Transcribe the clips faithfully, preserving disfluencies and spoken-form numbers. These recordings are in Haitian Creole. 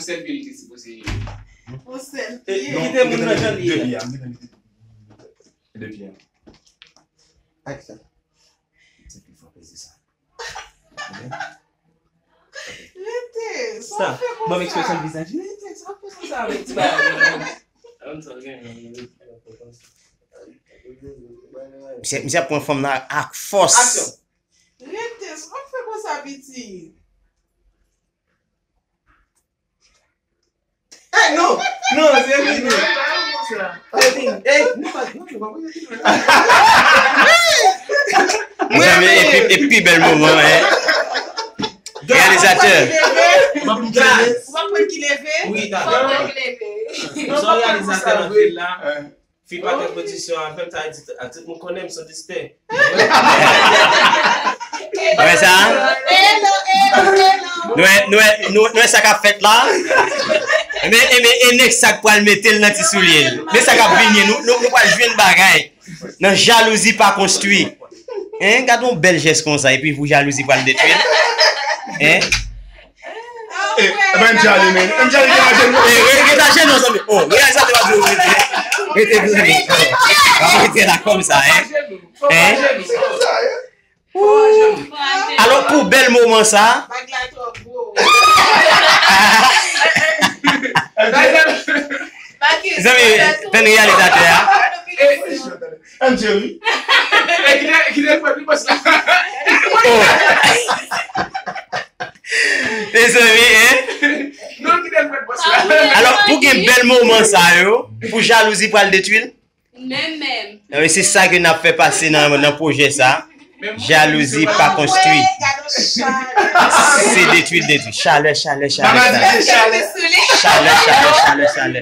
Sèl pye li te sipoze ye. Yon sèl pye. Kite moun nan jan li ye. De pye a, m gentan mete de pye a. Ak sa. Se pi fò peze sa. Rete, sa w fè konsa? Ban m ekspresyon vizaj. Rete, sa w fè konsa avèk ti bagay la? Misye, misye ap pran fanm nan ak fòs. Aksyon. Rete, sa w fè konsa, pitit? Ey, non! Non, se vini. Se vini. Ey, non, pa, non, pa, pa, pa. Mezanmi, e pi, e pi bèl moman, en. Reyalizatè. Ou pa konn ki leve? Wi, dakò. Ou pa konn ki leve? Sa reyalizatè nan fil la. Fi pa gen pwodiksyon avè m, sa vle di a tout moun konnen m sou distè. Wè sa? Nou wè, nou wè, nou, nou wè sa k ap fèt la? Enben, enben, e nèg sa k pral mete l nan ti soulye l. Men sa k ap vini, nou, nou, nou pral jwenn bagay. Nan jalouzi pa konstwi. Hein, gade yon bèl jès konsa, epi pou jalouzi pral detwi l. Hein? Eh, eh, ben, M J ale, men. M J ale, gen ajenou. Eh, re-, rete ajenou, zanmi. Oh, reyalizatè pa di w rete. Rete, zanmi. Oh, pa rete la konsa, hein. Hein? Alò, pou bèl moman sa. Bag la twò gwo. Zanmi, tann reyalizatè a. M J wi. E ki te, ki te fè pi pòs la. Oh. Mezanmi, hein? Non, ki te fè pòs la. Alò, pou gen bèl moman sa yo, pou jalouzi pral detwi l? Menm, menm. Anben, se sa ke n ap fè pase nan, nan pwojè sa. Jalouzi pa konstwi. Se detwi, detwi. Chalè, chalè, chalè, chalè. Chalè, chalè, chalè, chalè.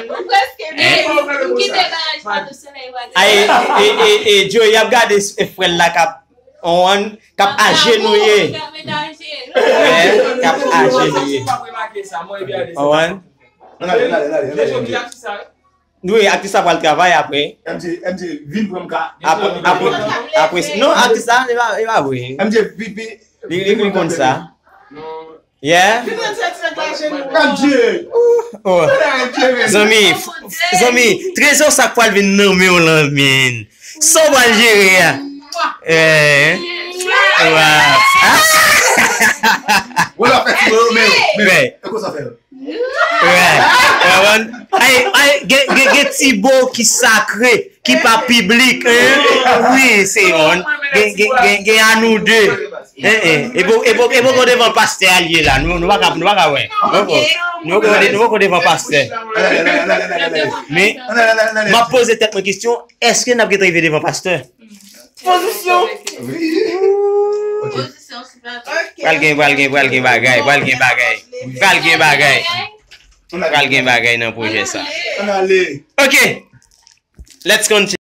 Ou prèske menm. Ou kite bagay pa de solèy, pa de. Ay, e, e, e, Joey ap gade s-, e, frè l la k ap, on, k ap ajenouye. K ap ajenouye. On. Wi, atis la pral travay apre. M J, M J, vin pran m ka. Apre, apre, apre, non, atis la, li pa, li pa vre. M J, vin, vin. Li, li, li konn sa. Yeah. M J. Oh. Zanmi, f-, zanmi, trezò sa k pral vin nan men w lan, men. Sa w pral jere a? Eh. Wa. Wè la fè ti Romeo, men. E konsa fè. Wè. Wè, wè. Ay, ay, gen, gen, gen ti bo ki sakre, ki pa piblik, hein? Wi, se yon. Gen, gen, gen, gen a nou de. Hein, hein. E poko, e poko, e poko devan pastè a l ye la. Nou, nou pa ka, nou pa ka wè. Poko. Nou poko, nou poko devan pastè. Men, m ap poze tèt mwen kesyon, èske n ap gentan rive devan pastè? Pozisyon. Pral gen, pral gen, pral gen bagay, pral gen bagay. Pral gen bagay. Pral gen bagay nan pwojè sa. Ann ale. Ok. Let's continue.